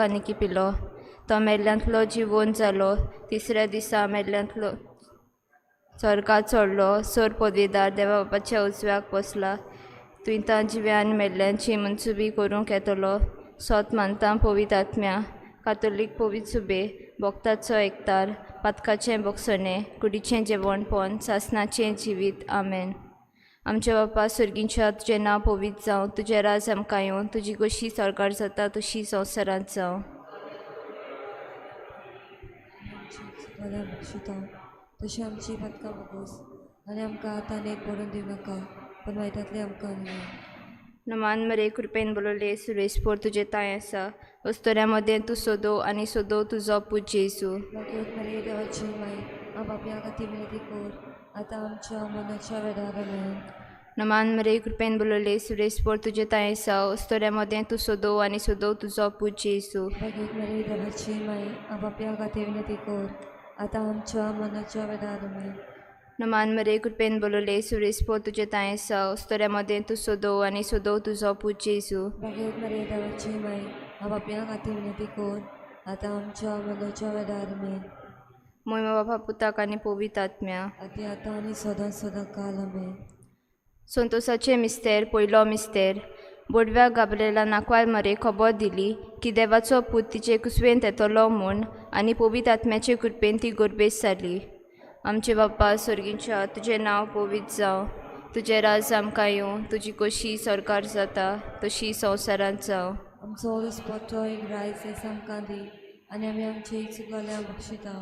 आनी पिलो. तो मेल्ल्यांतलो जिवोन जालो. तिसऱ्या दिसा मेल्ल्यांतलो स्वर्गात चडलो. सोर पदवीदार देवा बापाच्या उजव्याक बसला. तुंयतां जिव्यान मेल्ल्यांची मनसुबी करूंक येतलो. सोत मानता पवित्र आत्म्या, कातोलीक पवित्र सुबे, भक्ताचो एकतार, पातकाचें बोगसणें, कुडीचें जेवणपण, सासनाचें जिवीत. आमेन. आमच्या बापा सर्गींच्या, तुजें नांव पवित्र जावं. तुजें राज आमकां येवं. तुजी गोशी सरकार जाता तशी संवसारांत जावं. आमची बक्षिता तशी आमची पातकां बोगोस आनी आमकां आतां एक पडून दिवं नाका, पूण वायटांतली आमकां निवार. नमान मरे, कृपेन बोलवले सुरेशपोर, तुजें तांय आसा. अस्तोऱ्या मदें तूं सोदो आनी सोदो तुजो पूत जेजू. भाग्यवत मरिये, देवाची माय, पापयां खातीर विनंती कर, आतां आमच्या मनाच्या वेळार. आमेन. नमान मरे, कृपेन बोलवले सुरेशपोर, तुजें तांय आसा. अस्तोऱ्या मदें तूं सोदो आनी सोदो तुजो पूत जेजू. भाग्यवत मरिये, देवाची माय, पापयां खातीर विनंती कर, आतां आमच्या मनाच्या वेळार. आमेन. नमान मरे, कृपेन बोलवले सुरेशपोर, तुजें तांय आसा. अस्तोऱ्या मदें तूं सोदो आनी सोदो तुजो पूत जेजू. भाग्यवत मरिये, देवाची माय, पापयां खातीर विनंती कर, आतां आमच्या मनाच्या वेळार. आमेन. मोयमा बापा, पुताक आनी पवित्र आत्म्या. आती आतां आनी सदां सदां काल. आमेन. संतोसाचे मिस्तेर. पयलो मिस्तेर. बोडव्या गाब्रेला नाकवाय मरे खबर दिली की देवाचो पूत तिचे कुसवेंत येतलो म्हूण आनी पवित्र आत्म्याचे कृपेन ती गोरबेस जाली. आमचे बाप्पा सर्गींच्या, तुजें नांव पवित्र जावं. तुजें राज आमकां येवं. तुजी कशी सरकार जाता तशी संवसारांत जावं. आमचो दिसपट्टो एक रायस आयज आमकां दी आनी आमी आमची चुकल्या बक्षिता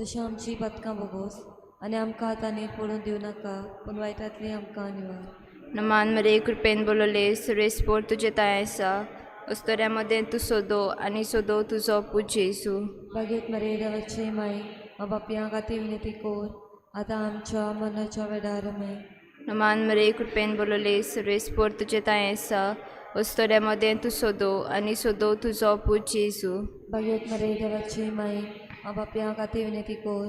तशी आमची पदकां बोगोस आनी आमकां आतां पडून दिवं नाका, पूण वायटांतली आमकां निवार. नमान मरे, कृपेन बोलवले सुरेशपोर, तुजें तांय आसा. अस्तोऱ्या मदें तूं सोदो आनी सोदो तुजो पूत जेजू. भाग्यवत मरिये, देवाची माय, बापया खातीर विनंती कर, आतां आमच्या मनाच्या वेळार. आमेन. नमान मरे, कृपेन बोलवले सुरेशपोर, तुजें तांय आसा. अस्तोऱ्या मदें तूं सोदो आनी सोदो तुजो पूत जेजू. भाग्यवत मरिये, देवाची माय, बापया खातीर विनंती कर,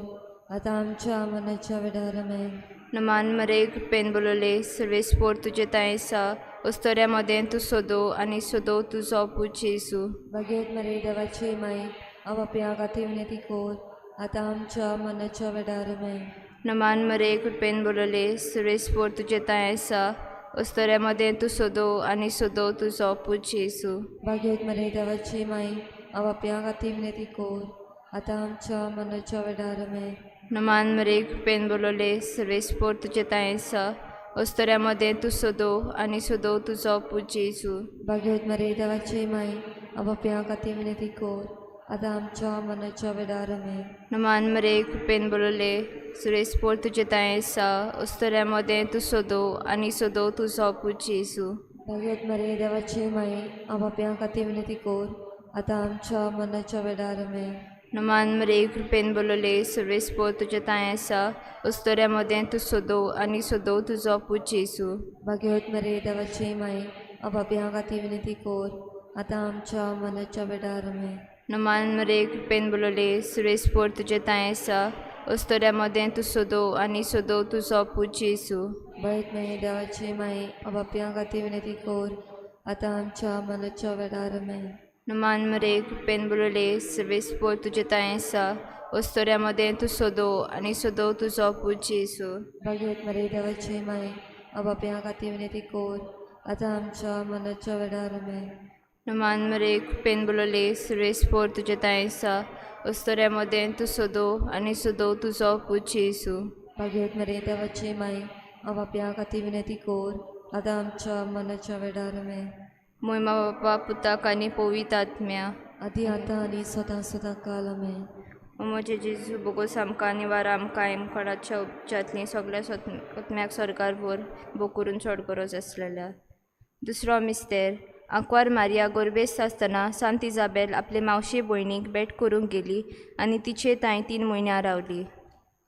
आतां आमच्या मनाच्या वेळार. आमेन. नमान मरे, कृपेन बोलवले सुरेशपोर, तुजें तांय आसा. अस्तोऱ्या मदें तूं सोदो आनी सोदो तुजो पूत जेजू. भाग्यवत मरिये, देवाची माय, बापया खातीर विनंती कर, आतां आमच्या मनाच्या वेळार. आमेन. नमान मरे, कृपेन बोलवले सुरेशपोर, तुजें तांय आसा. अस्तोऱ्या मदें तूं सोदो आनी सोदो तुजो पूत जेजू. भाग्यवत मरिये, देवाची माय, बापया खातीर विनंती कर, आतां आमच्या मनाच्या वेळार. आमेन. नमान मरे, कृपेन बोलवले सुरेशपोर, तुजें तांय आसा. अस्तोऱ्या मदें तूं सोदो आनी सोदो तुजो पूत जेजू. भाग्यवत मरिये, देवाची माय, बापया खातीर विनंती कर, आतां आमच्या मनाच्या वेळार. आमेन. नमान मरे, कृपेन बोलवले सुरेशपोर, तुजें तांय आसा. अस्तोऱ्या मदें तूं सोदो आनी सोदो तुजो पूत जेजू. भाग्यवत मरिये, देवाची माय, बापया खातीर विनंती कर, आतां आमच्या मनाच्या वेळार. आमेन. नमान मरे, कृपेन बोलवले सुरेशपोर, तुजें तांय आसा. अस्तोऱ्या मदें तूं सोदो आनी सोदो तुजो पूत जेजू. भाग्यवत मरिये, देवाची माय, बापया खातीर विनंती कर, आतां आमच्या मनाच्या वेळार. आमेन. नमान मरे, कृपेन बोलवले सुरेशपोर, तुजें तांय आसा. अस्तोऱ्या मदें तूं सोदो आनी सोदो तुजो पूत जेजू. भाग्यवत मरिये, देवाची माय, बापया खातीर विनंती कर, आतां आमच्या मनाच्या वेळार. आमेन. नमान मरे, कृपेन बोलवले सुरेशपोर, तुजें तांय आसा. अस्तोऱ्या मदें तूं सोदो आनी सोदो तुजो पूत जेजू. भाग्यवत मरिये, देवाची माय, बापया खातीर विनंती कर, आतां आमच्या मनाच्या वेळार. आमेन. नमान मरे, कृपेन बोलवले सुरेशपोर, तुजें तांय आसा. अस्तोऱ्या मदें तूं सोदो आनी सोदो तुजो पूत जेजू. भाग्यवत मरिये, देवाची माय, बापया खातीर विनंती कर, आतां आमच्या मनाच्या वेळार. आमेन. मोयमा बापा, पुताक आनी पवित्र आत्म्या. आदी आतां आनी सदां सदां काल. आमेन. ओ म्हजे जेजू, बोगोस आमकां निवार आमकां एमकोणाच्या उपचांतलीं सगळ्या आत्म्याक सरकार व्हर, भोग करून चड गरज आसलेल्या. दुसरो मिस्तेर. आंकवार मारिया गोरबेस्त आसतना सांत इजाबेल आपले मावशे भयणीक भेट करूंक गेली आनी तिचे तांय 3 म्हयन्यां रावली.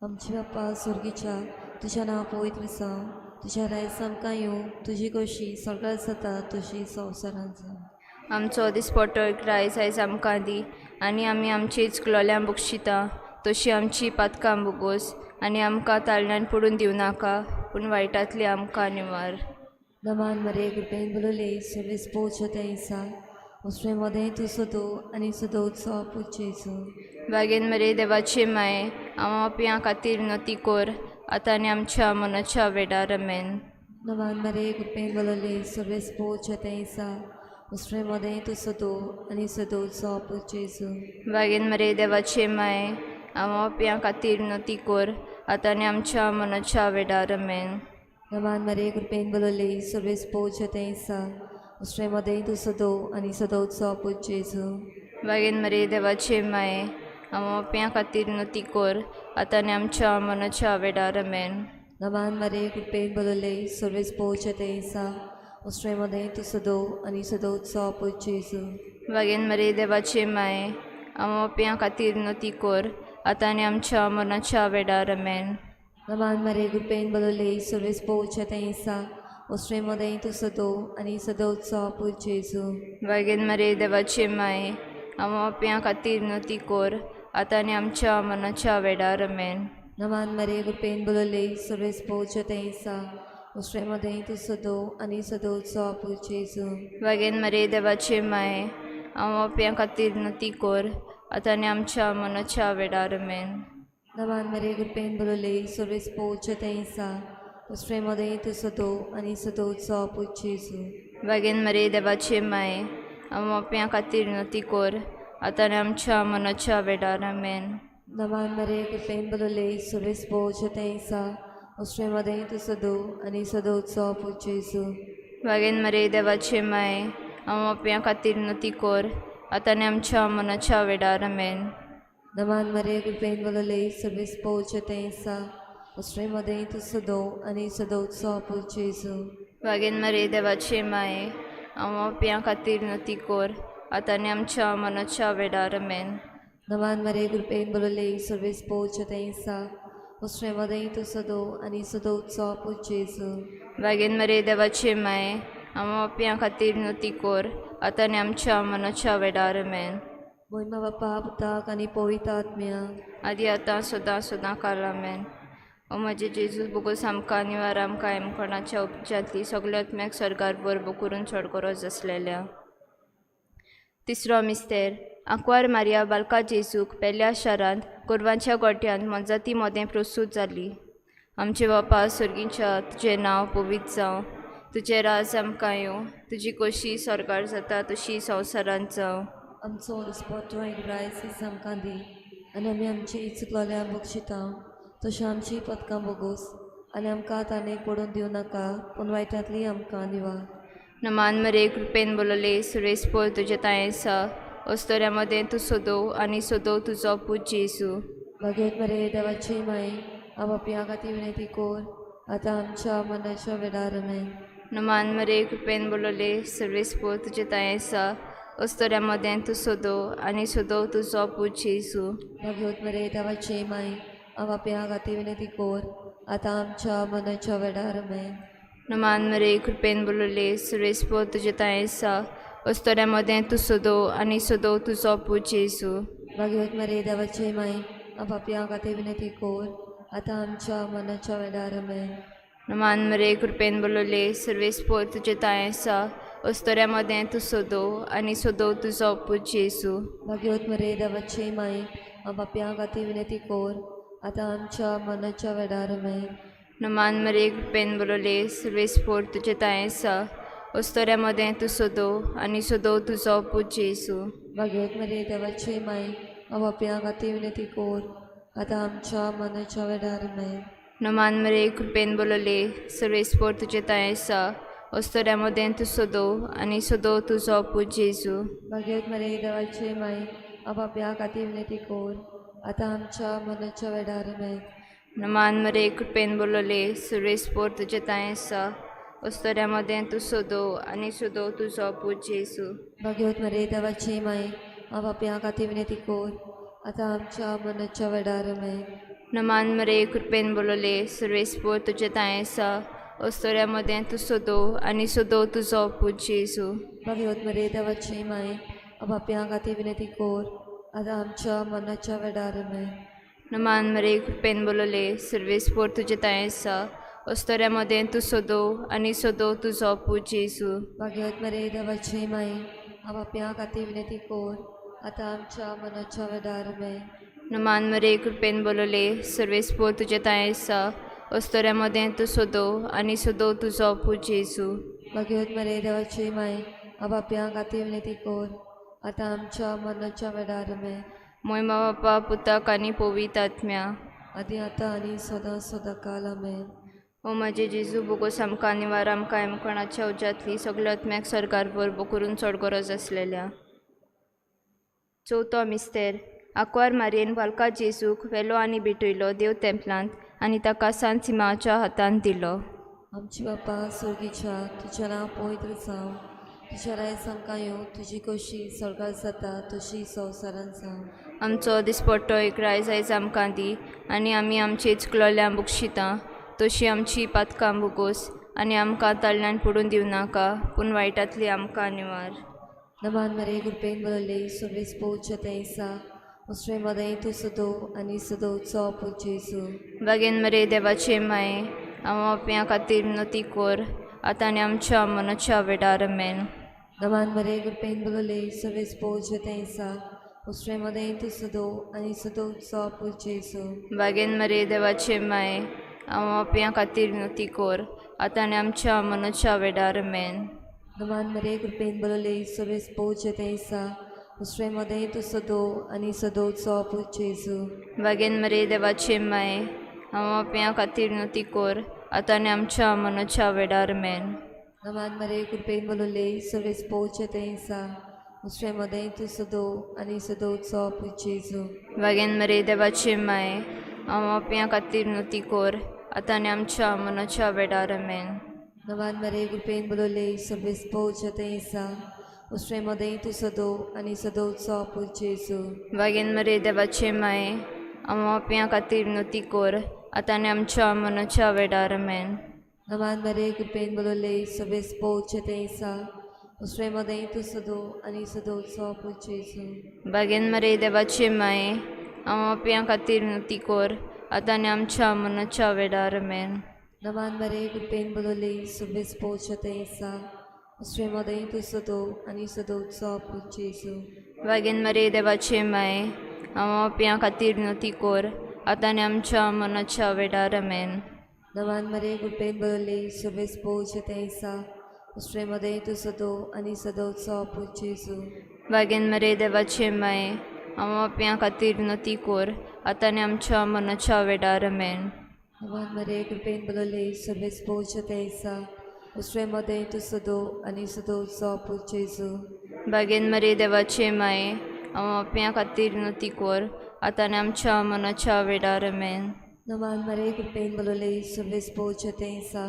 आमचे बाप्पा स्वर्गीच्या, तुज्या नांव पवित्र जावं, तुज्या रायस आमकां येवं, तुजी खोशी सगळ्या जाता तशी संवसारांत जावं. आमचो दिसपटो एक रायस आयज आमकां दी आनी आमी आमची चुकलोल्या बक्षिता तशी आमची पातकां बोगोस आनी आमकां ताळण्यान पडून दिवं नाका, पूण वायटांतली आमकां निवार. नमान मरिये, कृपेन बोलवले सर्वेस पोचत आसा, उसरे मदें तूं सदो आनी सदोचो पूत जेजू. बागेन मरे देवाची माय, आमा पापयां खातीर विनवती कोर, आतां आनी आमच्या मनाच्या वेळार. आमेन. नमान मरे कृपेन बलवले सर्वेस्पोर जेतें आसा, उसरे मदें तूं सदो आनी सदोचो पूत जेजू. बागेन मरे देवाची माय, आमा पापयां खातीर विनवती कोर, आतां आनी आमच्या मनाच्या वेळार. आमेन. नमान मरे कृपेन बलवले सर्वेस्पोर जेतें आसा, उसरे मदें तूं सदो आनी सदोचो पूत जेजू. बागेन मरे देवाची माय, आमा पापयां खातीर विनवती कोर, आतां आनी आमच्या मनाच्या वेळार. आमेन. नमान मरे कृपेन बलवले सर्वेस्पोर जेतें आसा, उसरे मदें तूं सदो आनी सदोचो पूत जेजू. बागेन मरे देवाची माय, आमा पापयां खातीर विनवती कोर, आतां आनी आमच्या मनाच्या वेळार. आमेन. नमान मरे कृपेन बलवले सर्वेस्पोर जेतें आसा, उसरे मदें तूं सदो आनी सदोचो पूत जेजू. बागेन मरे देवाची माय, आमा पापयां खातीर विनवती कोर, आतां आनी आमच्या मनाच्या वेळार. आमेन. नमान मरे कृपेन बलवले सर्वेस्पोर जेतें आसा, उसरे मदें तूं सदो आनी सदोचो पूत जेजू. बागेन मरे देवाची माय, आमा पापयां खातीर विनवती कोर, आतां आनी आमच्या मनाच्या वेळार. आमेन. नमान मरे कृपेन बलवले सर्वेस्पोर जेतें आसा, उसरे मदें तूं सदो आनी सदोचो पूत जेजू. बागेन मरे देवाची माय, आमा पापयां खातीर विनवती कोर, आतां आनी आमच्या मनाच्या वेळार. आमेन. नमान मरे कृपेन बलवले सर्वेस्पोर जेतें आसा, उसरे मदें तूं सदो आनी सदोचो पूत जेजू. बागेन मरे देवाची माय, आमा पापयां खातीर विनवती कोर, आतां आनी आमच्या मनाच्या वेळार. आमेन. नमान मरे कृपेन बलवले सर्वेस्पोर जेतें आसा, उसरे मदें तूं सदो आनी सदोचो पूत जेजू. बागेन मरे देवाची माय, आमा पापयां खातीर विनवती कोर, आतां आनी आमच्या मनाच्या वेळार. आमेन. नमान मरे कृपेन बलवले सर्वेस्पोर जेतें आसा, उसरे मदें तूं सदो आनी सदोचो पूत जेजू. बागेन मरे देवाची माय, आमा पापयां खातीर विनवती कोर, आतां आनी आमच्या मनाच्या वेळार. आमेन. मोहिमा बापा पुताक आनी पवित्र आत्म्या. आदी आतां सदां सदां काल. आमेन. ओ म्हजे जेजू, बोगोस आमकां निवार, आमकां हेमकोणाच्या उपचारांतली सगल्या आत्म्याक स्वर्गार बरबो करून चड गरज आसलेल्या. तिसरो मिस्तेर. आंकवार मारिया बालका जेजूक पेल्या शारांत गोरवांच्या गोट्यांत मोनजाती मोदें प्रस्तूत जाली. आमचे बापा स्वर्गीच्या, तुजें नांव पवित्र जावं, तुजें राज आमकां येवं, तुजी खोशी स्वर्गार जाता तशी संवसारांत जावं. आमचो दिसपट्टो एक रायस आमकां दी आनी आमी आमची चुकलोल्या बक्षिता तशें आमची पदकां बोगोस आनी आमकां ताणें पडून दिवं नाका पूण वायटांतली आमकां निवार. नमान मरे कृपेन बोलले सुरेश पोर तुजें तांय आसा, अस्तोऱ्या मदें तूं सोदो आनी सोदो तुजो पूत जेजू. भागयत मरे देवाची माई, आपापया खातीर विनंती कोर आतां आमच्या मनाच्या वेळार. आमेन. नमान मरे कृपेन बोलले सर्वेस पोर तुजें तांय आसा, अस्तोऱ्या मदें तूं सोदो आनी सोदो तुजो पूत जेजू. भागयत मरे देवाची माई, आपापया खातीर विनंती कोर आतां आमच्या मनाच्या वेळार. आमेन. नमान मरे कृपेन बोलले सर्वेस पोर तुजें तांय आसा, अस्तोऱ्या मदें तूं सोदो आनी सोदो तुजो पूत जेजू. भागयत मरे देवाची माई, आपापया खातीर विनंती कोर आतां आमच्या मनाच्या वेळार. आमेन. नमान मरे कृपेन बोलले सर्वेस पोर तुजें तांय आसा, अस्तोऱ्या मदें तूं सोदो आनी सोदो तुजो पूत जेजू. भागयत मरे देवाची माई, आपापया खातीर विनंती कोर आतां आमच्या मनाच्या वेळार. आमेन. नमान मरे कृपेन बोलले सर्वेस पोर तुजें तांय आसा, अस्तोऱ्या मदें तूं सोदो आनी सोदो तुजो पूत जेजू. भागयत मरे देवाची माई, आपापया खातीर विनंती कोर आतां आमच्या मनाच्या वेळार. आमेन. नमान मरे कृपेन बोलले सर्वेस पोर तुजें तांय आसा, अस्तोऱ्या मदें तूं सोदो आनी सोदो तुजो पूत जेजू. भागयत मरे देवाची माई, आपापया खातीर विनंती कोर आतां आमच्या मनाच्या वेळार. आमेन. नमान मरे कृपेन बोलले सर्वेस पोर तुजें तांय आसा, अस्तोऱ्या मदें तूं सोदो आनी सोदो तुजो पूत जेजू. भागयत मरे देवाची माई, आपापया खातीर विनंती कोर आतां आमच्या मनाच्या वेळार. आमेन. नमान मरे कृपेन बोलले सर्वेस पोर तुजें तांय आसा, अस्तोऱ्या मदें तूं सोदो आनी सोदो तुजो पूत जेजू. भागयत मरे देवाची माई, आपापया खातीर विनंती कोर आतां आमच्या मनाच्या वेळार. आमेन. नमान मरे कृपेन बोलले सर्वेस पोर तुजें तांय आसा, अस्तोऱ्या मदें तूं सोदो आनी सोदो तुजो पूत जेजू. भागयत मरे देवाची माई, आपाप्या खातीर विनंती कोर आतां आमच्या मनाच्या वेळार आमेन. नमान मरे कृपेन बोलवले सर्वेस्पोर तुजें तांय आसा अस्तोऱ्या मदें तूं सोदो आनी सोदो तुजो पूत जेजू. भाग्यवत मरे देवाची माय आपाप्या खातीर विनंती कोर आतां आमच्या मरणाच्या वेळार आमेन. मोय बापा पुताक आनी पवित्र आत्म्या. आदी आतां आनी सदां सदां काल आमेन. ओ म्हजे जेजू बोगोस आमकां निवार आमकां एमकोणाच्या उज्यांतली सगल्या आत्म्याक सरकार बरो करून चड गरज आसलेल्या. चवथो मिस्तेर आंकवार मारयेन बालका जेजूक व्हेलो आनी भेटयलो देव तेंपलांत आनी ताका सांत सिमाच्या हातांत दिलो. आमची बापा स्वर्गीच्या तुजें नांव पवित्र जावं, तुज्या रायस आमकां येवं, तुजी खोशी स्वर्गार जाता तशी संवसारान जावं. आमचो दिसपट्टो एक रायज आयज आमकां दी आनी आमी आमचे चुकलोल्या बक्षितां तशी आमची पातकां भोगोस आनी आमकां ताळल्यान पडून दिवं नाका पूण वायटांतली आमकां निवार. नमान मरे कृपेन बरले सर्वेस पोवचे तेंसा उसरे मदें तूं सदो आनी सदोचो पूत जेजू. बागेन मरे देवाचे माये हांव आपल्या खातीर विनोती कोर आतां आनी आमच्या मनाच्या वेळार आमेन. नमान मरे कृपेन बरले सर्वेस पोवचे तेंसा उसरे मदें तूं सदो आनी सदोचो पूत जेजू. बागेन मरे देवाचे माये हांव आपल्या खातीर विनोती कोर आतां आनी आमच्या मनाच्या वेळार आमेन. नमान मरे कृपेन बरले सर्वेस पोवचे तेंसा उसरे मदें तूं सदो आनी सदोचो पूत जेजू. बागेन मरे देवाचे माये हांव आपल्या खातीर विनोती कोर आतां आनी आमच्या मनाच्या वेळार आमेन. नमान मरे कृपेन बरले सर्वेस पोवचे तेंसा उसरे मदें तूं सदो आनी सदोचो पूत जेजू. बागेन मरे देवाचे माये हांव आपल्या खातीर विनोती कोर आतां आनी आमच्या मनाच्या वेळार आमेन. नमान मरे कृपेन बरले सर्वेस पोवचे तेंसा उसरे मदें तूं सदो आनी सदोचो पूत जेजू. बागेन मरे देवाचे माये हांव आपल्या खातीर विनोती कोर आतां आनी आमच्या मनाच्या वेळार आमेन. नमान मरे कृपेन बरले सर्वेस पोवचे तेंसा उसरे मदें तूं सदो आनी सदोचो पूत जेजू. बागेन मरे देवाचे माये हांव आपल्या खातीर विनोती कोर आतां आनी आमच्या मनाच्या वेळार आमेन. नमान मरे कृपेन बरले सर्वेस पोवचे तेंसा उसरे मदें तूं सदो आनी सदोचो पूत जेजू. बागेन मरे देवाचे माये हांव आपल्या खातीर विनोती कोर आतां आनी आमच्या मनाच्या वेळार आमेन. नमान मरे कृपेन बरले सर्वेस पोवचे तेंसा उसरे मदें तूं सदो आनी सदोचो पूत जेजू. बागेन मरे देवाचे माये हांव आपल्या खातीर विनोती कोर आतां आनी आमच्या मनाच्या वेळार आमेन. नमान मरे कृपेन बरले सर्वेस पोवचे तेंसा उसरे मदें तूं सदो आनी सदोचो पूत जेजू. बागेन मरे देवाचे माये हांव आपल्या खातीर विनोती कोर आतां आनी आमच्या मनाच्या वेळार आमेन. नमान मरे कृपेन बरले सर्वेस पोवचे तेंसा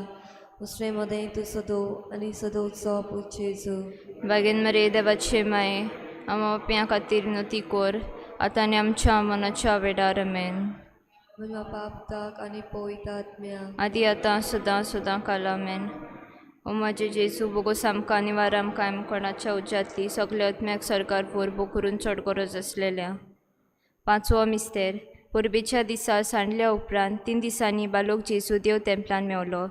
उसरे मदें तूं सदो आनी सदोचो पूत जेजू. बागेन मरे देवाचे माये हांव आपल्या खातीर विनोती कोर आतां आनी आमच्या मनाच्या वेळार आमेन. म्हज्या बाप आनी पवित्र आत्म्या. आदी आतां सदां सदां काल आमेन. ओ म्हजे जेजू बोगोस आमकां निवार आमकां कोणाच्या उज्यांतली सगल्या आत्म्याक सरकार पोरबो करून चड गरज आसलेल्या. पांचवो मिस्तेर परबेच्या दिसा सांडल्या उपरांत 3 दिसांनी बालोक जेजू देव तेंपलान मेवलो.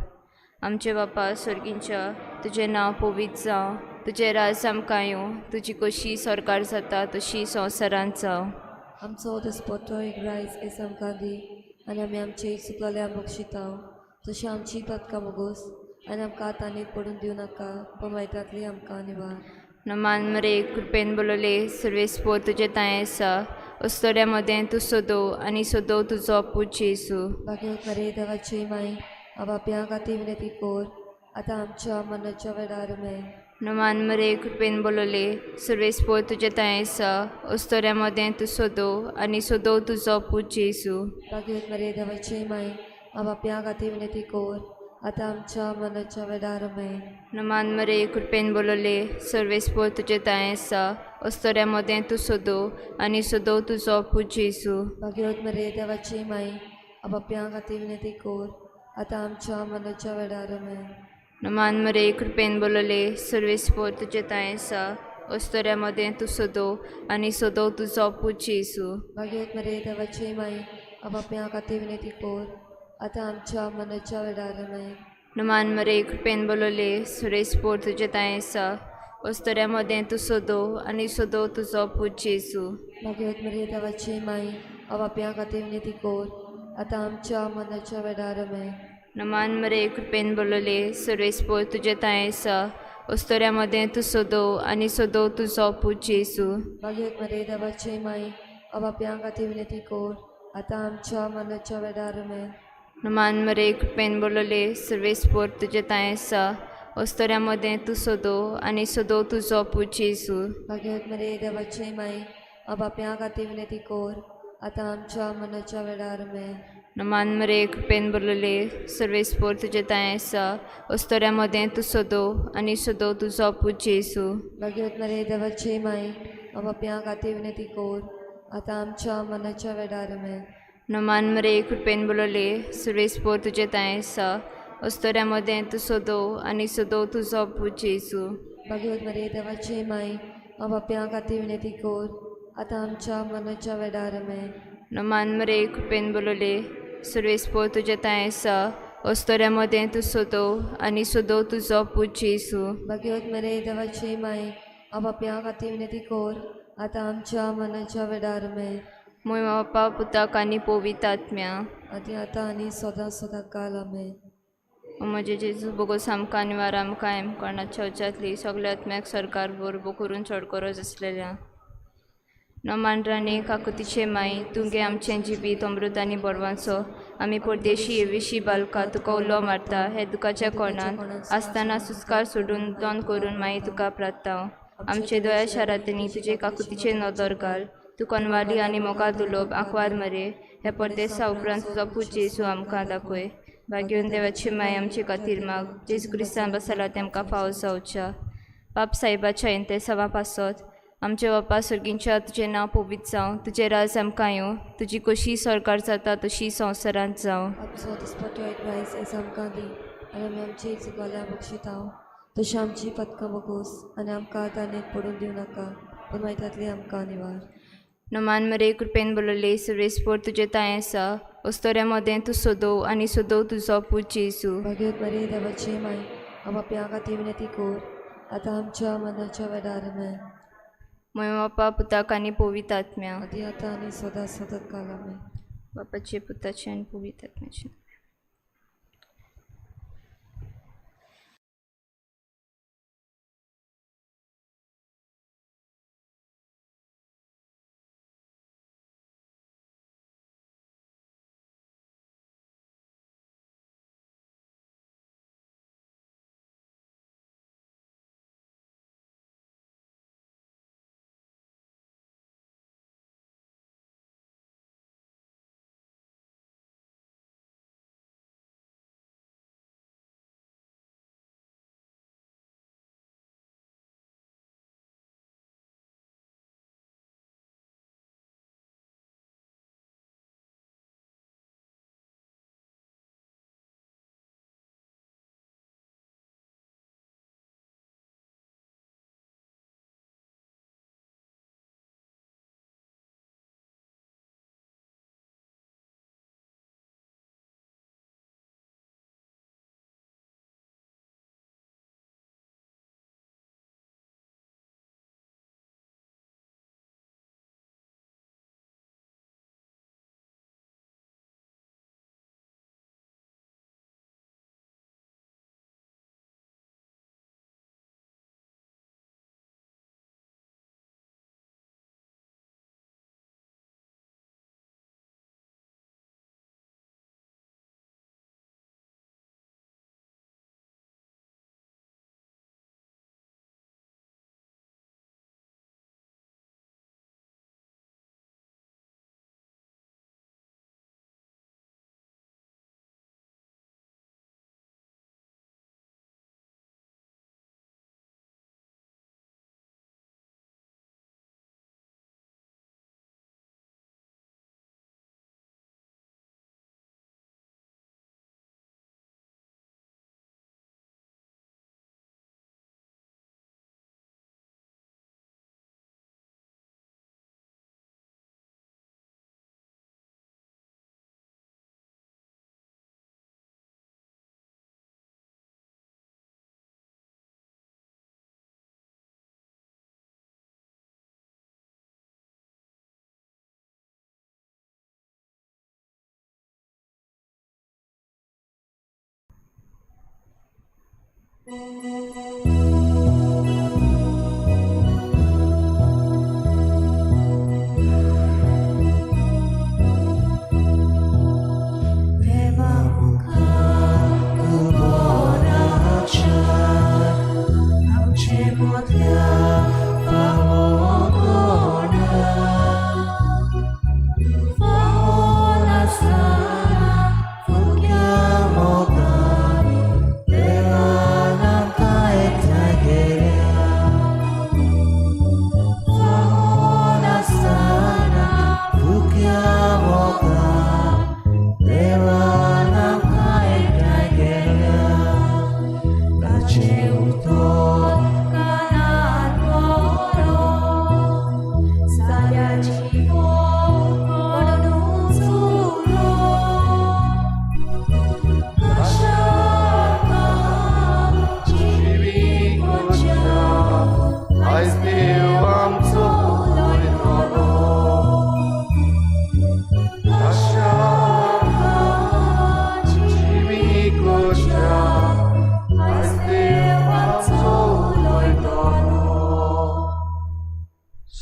आमचे बापा स्वर्गींच्या तुजें नांव पवित्र जावं, तुजें राज आमकां येवं, तुजी कशी सरकार जाता तशी संवसारांत जावं. आमचो दिसपट्टो एक रायस आयज आमकां दी आनी आमी आमचे चुकलोल्या बक्षिता तशी आमची पदकां बोगोस आनी आमकां ताणें पडून दिवं नाका पूण वायटांतली आमकां निवार. नमान मरे कृपेन बोलवले सर्वेस्पोर तुजें तांय आसा अस्तोऱ्या मदें तूं सोदो आनी सोदो तुजो पूत जेजू. भाग्यवत मरे देवाची माय आपाप्या खातीर विनंती कोर आतां आमच्या मरणाच्या वेळार आमेन. नमान मरे कृपेन बोलवले सर्वेस्पोर तुजें तांय आसा अस्तोऱ्या मदें तूं सोदो आनी सोदो तुजो पूत जेजू. भाग्यवत मरे देवाची माय आपाप्या खातीर विनंती कोर आतां आमच्या मरणाच्या वेळार आमेन. नमान मरे कृपेन बोलवले सर्वेस्पोर तुजें तांय आसा अस्तोऱ्या मदें तूं सोदो आनी सोदो तुजो पूत जेजू. भाग्यवत मरे देवाची माय आपाप्या खातीर विनंती कोर आतां आमच्या मरणाच्या वेळार आमेन. नमान मरे कृपेन बोलवले सर्वेस्पोर तुजें तांय आसा अस्तोऱ्या मदें तूं सोदो आनी सोदो तुजो पूत जेजू. भाग्यवत मरे देवाची माय आपाप्या खातीर विनंती कोर आतां आमच्या मरणाच्या वेळार आमेन. नमान मरे कृपेन बोलवले सर्वेस्पोर तुजें तांय आसा अस्तोऱ्या मदें तूं सोदो आनी सोदो तुजो पूत जेजू. भाग्यवत मरिये देवाची माई, पापयां खातीर विनंती कर आतां आमच्या मरणाच्या वेळार. आमेन. नमान मरे, कृपेन बोलले, सर्वेस्पोर तुजे तांय आसा. अस्तोऱ्या मदें तूं सोदो आनी सोदो तुजो पूत जेजू. भाग्यवत मरिये देवाची माई, पापयां खातीर विनंती कर आतां आमच्या मरणाच्या वेळार. आमेन. नमान मरे, कृपेन बोलले, सर्वेस्पोर तुजे तांय आसा. अस्तोऱ्या मदें तूं सोदो आनी सोदो तुजो पूत जेजू. भाग्यवत मरिये देवाची माई, पापयां खातीर विनंती कर आतां आमच्या मरणाच्या वेळार. आमेन. नमान मरे, कृपेन बोलले, सर्वेस्पोर तुजे तांय आसा. अस्तोऱ्या मदें तूं सोदो आनी सोदो तुजो पूत जेजू. भाग्यवत मरिये देवाची माई, पापयां खातीर विनंती कर आतां आमच्या मरणाच्या वेळार. आमेन. नमान मरे, कृपेन बोलले, सर्वेस्पोर तुजे तांय आसा. अस्तोऱ्या मदें तूं सोदो आनी सोदो तुजो पूत जेजू. भाग्यवत मरिये देवाची माई, पापयां खातीर विनंती कर आतां आमच्या मरणाच्या वेळार. आमेन. नमान मरे, कृपेन बोलले, सर्वेस्पोर तुजे तांय आसा. अस्तोऱ्या मदें तूं सोदो आनी सोदो तुजो पूत जेजू. भाग्यवत मरिये देवाची माई, पापयां खातीर विनंती कर आतां आमच्या मरणाच्या वेळार. आमेन. मोय बापा पुताक आनी पवित्र आत्म्या. आनी आतां आनी सदां सदां काल. आमेन. ओ म्हजे जेजू, बोगोस आमकां निवार आमकां एमकोणाच्या उच्यातली सगल्या आत्म्याक सरकार बरोबर करून चड गरज आसलेल्या. नमान राणी, काकुतीचे माई, तुगे आमचें जिवीत अमृत आनी बरवांचो. आमी परदेशी एविशी बालका तुका उलो मारता. हे दुखाच्या कोणान आसतना सुस्कार सोडून दोन करून माई तुका प्रार्थना. आमचे दोया शारांतनी तुजे काकुतीचे नदर घाल. तूं कोनवाली आनी मोगा दुलोब आंकवार मरे. हे परदेसा उपरांत तुजो पूत जेजू आमकां दाखय. भाग्योन देवाची माय आमचे खातीर माग, जेजू क्रिस्तान बसला तेमकां फावो जावच्या. बाप साहेबाच्या इंतेसांवा पासत. आमचे बापा सर्गींच्या, तुजें नांव पवित्र जावं, तुजें राज आमकां येवं, तुजी कशी सरकार जाता तशी संवसारांत जावं. आमचो दिसपट्टो एक रायस आयज आमकां दी आनी आमी आमची चुकल्यां बक्षिता तशी आमची पदकां बगोस आनी आमकां ताणें पडून दिवं नाका, पूण वायटांतली आमकां निवार. नमान मरे, कृपेन बोलले, सर्वेस्पोर तुजें तांय आसा. अस्तोऱ्या मदें तूं सोदो आनी सोदो तुजो पूत जेजू. भाग्यवत मरिये देवाची माई, पापयां खातीर विनंती कर आतां आमच्या मरणाच्या वेळार. आमेन. मोय बापा पुताक आनी पवित्र आत्म्या. आदी आतां आनी सदां सदां काल. आमेन. बापाचे पुताचे आनी पवित्र आत्म्याचे.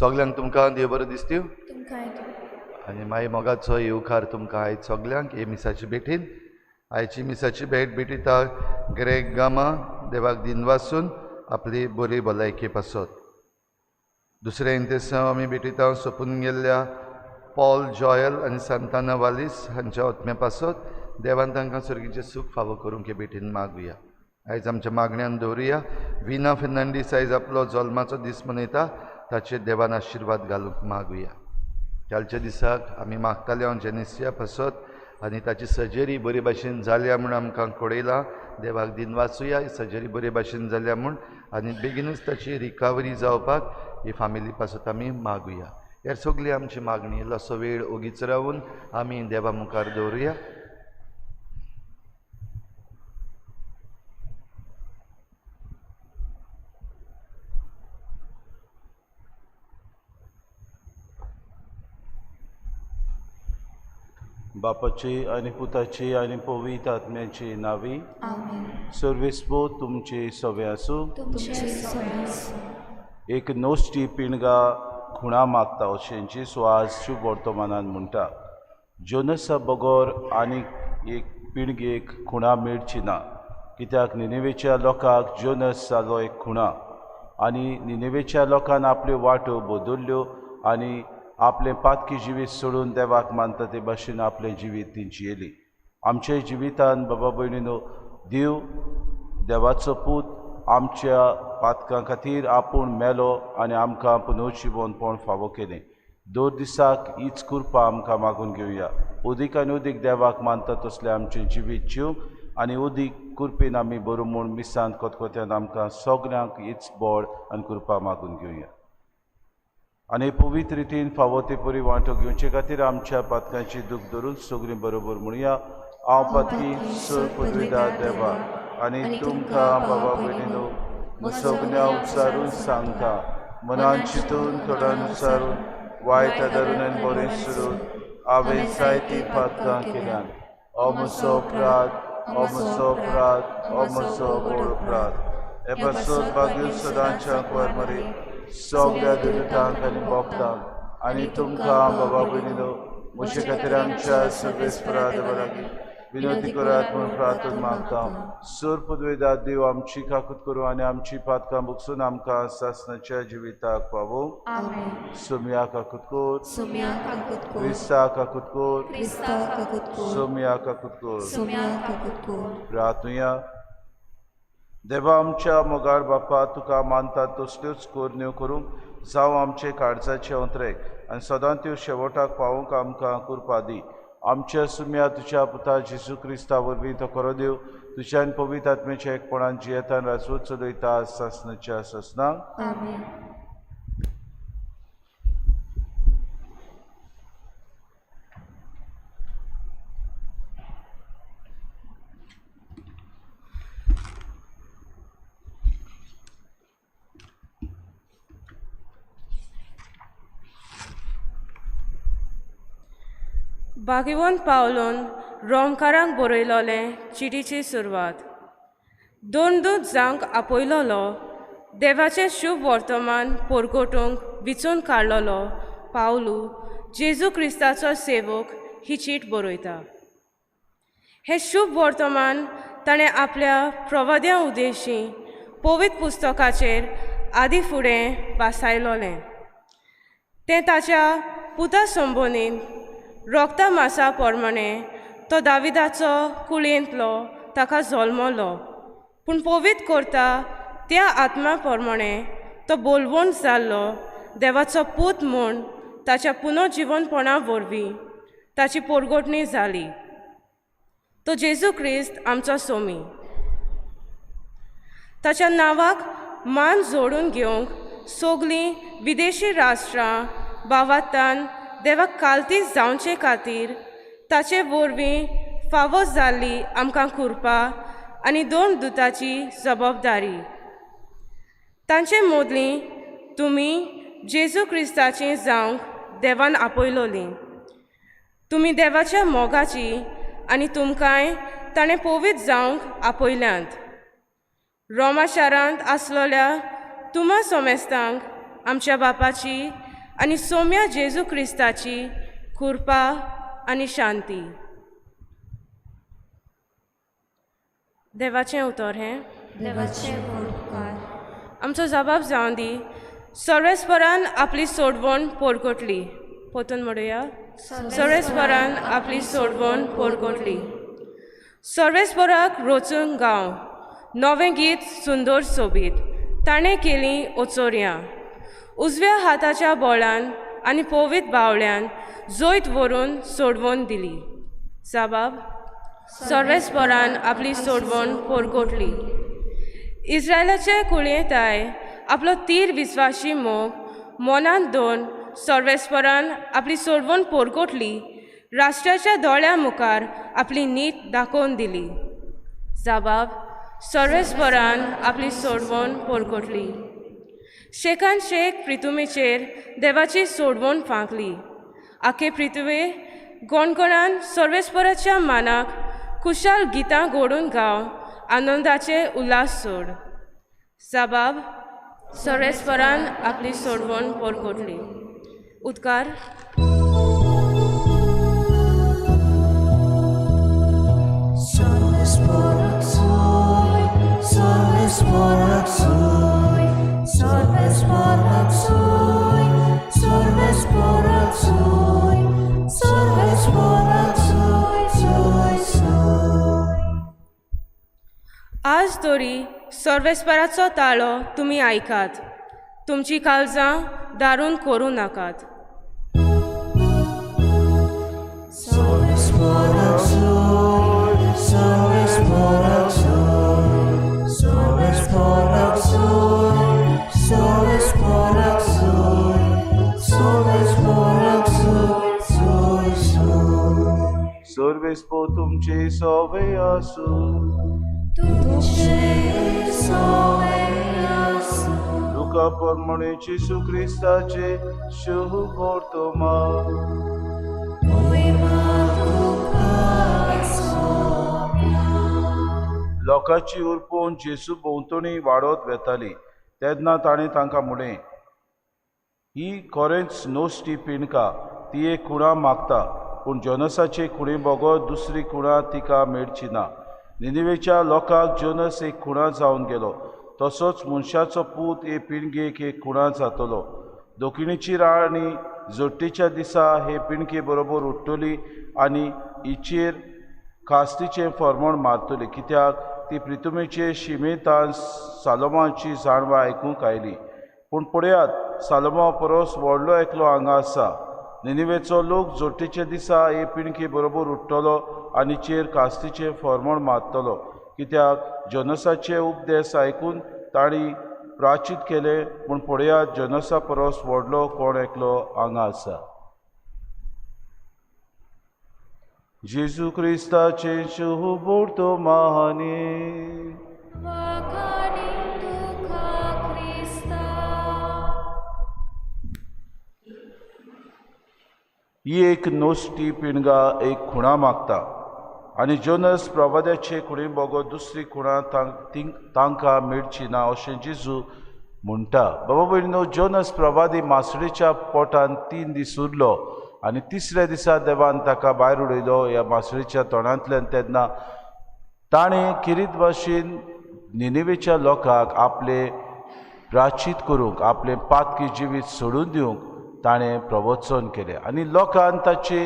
सगल्यांक तुमकां देव बरें दिसतीव आनी मागीर मोगाचो येवकार तुमकां आयज सगल्यांक हे मिसाची भेटीन. आयची मिसाची भेट भेटिता ग्रेग गामा देवाक दिनवासून आपली बरी भलायकी पासत. दुसरें इंतेसांव आमी भेटिता सोंपून गेल्ल्या पॉल जॉयल आनी सांताना वालीस हांच्या आत्म्या पासत. देवान तांकां सर्गीचें सूख फावो करूंक हे भेटीन मागुया. आयज आमच्या मागण्यान दवरुया. विना फेर्नांडीस आयज आपलो जल्माचो दीस मनयता, ताचेर देवान आशिर्वाद घालूंक मागुया. कालच्या दिसाक आमी मागताले हांव जेनेसिया पासत आनी ताची सर्जरी बरे भाशेन जाल्या म्हूण आमकां कळयलां. देवाक दिनवासुया सर्जरी बरे भाशेन जाल्या म्हूण आनी बेगीनूच ताची रिकवरी जावपाक ही फामिली पासत आमी मागुया. ह्या सगळी आमची मागणी इल्लोसो वेळ ओगीच रावून आमी देवा मुखार दवरुया. बापाची आनी पुताची आनी पवित्र आत्म्याची नावी. सर्वेस्पो तुमचे सवे आसूं. एक नोस्टी पिणगा खुणा मागता अशेंची सो आज शुभ वर्तमानान म्हणटा. जोनसा बगर आनीक एक पिणगेक खुणा मेळची ना, कित्याक निनेवेच्या लोकांक जोनस जालो एक खुणा आनी निनेवेच्या लोकान आपल्यो वाटो बदल्ल्यो आनी आपलें पातकी जिवीत सोडून देवाक मानता ते भाशेन आपलें जिवीत ती जियेली. आमच्या जिवितान बाबा भयणीनो देव देवाचो पूत आमच्या पातकां खातीर आपूण मेलो आनी आमकां पुनर्जिवनपण फावो केलें. दर दिसाक हीच कृपा आमकां मागून घेवया. उदीक आनी उदीक देवाक मानता तसलें आमचें जिवीत जीव आनी उदीक कृपेन आमी बरो म्हूण मिसांत कोतकोत्यान आमकां सगल्यांक हीच बळ आनी कृपा मागून घेवया. आनी पवित्र रितीन फावो ते परी वांटो घेवचे खातीर आमच्या पातकांची दूख धरून सगळीं बरोबर म्हणया. हांव पातकी सर पदवीदार देवा आनी तुमकां बाबा भयणीनो सगळ्या उच्चारून सांगता, मनान चिंतून थोड्यान उच्चारून वायट आदारून आनी बरें सोडून हांवें जायतीं पातकां केल्यात. हो म्हजो अपराध, हो म्हजो अपराध, हो म्हजो व्हड अपराध. हे पासत भाग्य सदांच्या कुंवर मरे सगळ्या दुतांक आनी भक्तांक आनी तुमकां बाबा भयणीनो म्हजे खातीर आमच्या सर्वेस्परा देवा लागीं विनंती करात म्हूण प्रार्थना मागता. सर पदवेदार देव आमची काकूत करूं आनी आमची पातकां बगसून आमकां सासणाच्या जिविताक पावोवं. सोम्या काकूत कर, क्रिस्ता काकूत कर, सोम्या काकूत कर. प्रार्थुया. देवा आमच्या मोगाळ बापा, तुका मानता तसल्योच करण्यो करूंक जावं आमचे काळजाचे अंतरेक आनी सदां त्यो शेवटाक पावोवंक आमकां कृपा दी. आमच्या सुम्या तुज्या पुता जेजू क्रिस्ता वरवीं तो खरो देव तुज्या आनी पवित्र आत्म्याच्या एकपणान जियेतान राजवट चलयता सासणाच्या सासणाक. भाग्यवंत पावलोन रोमकारांक बरयलोलें चिटीची सुरवात. दोन दूत जावंक आपयलोलो देवाचें शुभ वर्तमान परगटूंक विचून काडलोलो पावलू जेजू क्रिस्ताचो सेवक ही चीट बरयता. हें शुभ वर्तमान ताणें आपल्या प्रवाद्या उद्देशी पवित्र पुस्तकाचेर आदी फुडें वासायलोलें. तें ताच्या पुता संबंदीत रोगता मासा प्रमाणे तो दाविदाचो कुळयेंतलो ताका जल्मलो, पूण पवित्र करता त्या आत्मा प्रमाणे तो बोलवण जाल्लो देवाचो पूत म्हूण ताच्या पुनर्जिवनपणा वरवीं ताची पोरगोटणी जाली. तो जेजू क्रिस्त आमचो सोमी. ताच्या नांवाक मान जोडून घेवंक सगळीं विदेशी राष्ट्रां भावातान देवाक कालती जावचे खातीर ताचे वरवीं फावो जाल्ली आमकां कृपा आनी दोन दुताची जबाबदारी. तांचे मदलीं तुमी जेजू क्रिस्ताची जावंक देवान आपयलोली. तुमी देवाच्या मोगाची आनी तुमकांय ताणें पवित्र जावंक आपयल्यांत. रोमा शारांत आसलोल्या तुमा सोमेस्तांक आमच्या बापाची आनी सोम्या जेजू क्रिस्ताची कृपा आनी शांती. देवाचें उतर हें. देवाचें उपकार. आमचो जबाब जावन दी सर्वेस्परान आपली सोडवण पोरगोटली. पोतून म्हणुया, सर्वेस्परान आपली सोडवण पोरगोटली. सर्वेस्पराक रोचून गांव नवें गीत सुंदर सोबीत ताणें केली ओचोरयां. उजव्या हाताच्या बोळान आनी पवित्र बावळ्यान जैत व्हरून सोडवण दिली. जबाब सर्वेस्परान आपली सोडवण पोरगोटली. इस्रायलाचे कुळयेंताय आपलो तीर विस्वाशी मोग मनांत दोन सर्वेस्परान आपली सोडवण पोरगोटली. राष्ट्राच्या दोळ्या मुखार आपली नीत दाखोवन दिली. जबाब सर्वेस्परान आपली सोडवण पोरगोटली. शेकान शेक प्रितुमेचेर देवाची सोडवण फांकली. आखे प्रितुवे गोणगोणान सर्वेस्पराच्या मानाक खुशाल गितां घडून गाव आनंदाचे उल्हास सोड. जबाब सर्वेस्परान आपली सोडवण पोरगोटली. उदकार. आज तरी सर्वेस्पराचो ताळो तुमी आयकात. तुमची काळजां दारून करूं नाकात. सर्वेस्पर तुमचे सोवे आसूं. तुमचे सोवे आसूं. लुका प्रमाणे जेजू क्रिस्ताचे शुभ वर्तमान. लोकांची उरपून जेजू भोंवतणी वाडत वेताली तेन्ना ताणें तांकां म्हणलें, ही खरेंच नोस्टी पिणका, ती एक खुणा मागता, पूण जोनसाचे खुणे बगर दुसरी खुणा तिका मेळची ना. निनिवेच्या लोकांक जोनस एक खुणा जावन गेलो, तसोच मनशाचो पूत हे पिणगेक एक खुणा जातलो. दक्षिणेची राणी जोट्टीच्या दिसा हे पिणके बरोबर उठ्ठली आनी हिचेर खास्तीचें फर्मण मारतली, कित्याक ती प्रितुमेचे शिमेतान सालोमाची जाणवाय आयकूंक आयली. पूण पळयात, सालोमा परस व्हडलो एकलो हांगा आसा. निनिवेचो लोक जोट्टीच्या दिसा हे पिणके बरोबर उठ्ठलो आनी चेर कास्तीचें फर्मण मारतलो, कित्याक जोनसाचे उपदेश आयकून तांणी प्राचीत केलें. पूण पळयात, जोनसा परस व्हडलो कोण एकलो हांगा आसा. जेजू क्रिस्ताचें शुभ वर्तमान. ही एक नोस्टी पिणगा एक खुणा मागता. आनी जोनस प्रवाद्याचे खुणी बगर दुसरी खुणा तांकां मेळची ना अशें जेजू म्हणटा. बाबा भयणीनो, जोनस प्रवादी मासळेच्या पोटान 3 दीस उरलो आनी तिसऱ्या दिसा देवान ताका भायर उडयलो ह्या मासळेच्या तोंडांतल्यान. तेन्ना ताणें किरीत भाशेन निनेवेच्या लोकांक आपले प्राचीत करूंक, आपलें पातकी जिवीत सोडून दिवंक ताणें प्रवचन केलें आनी लोकान ताचे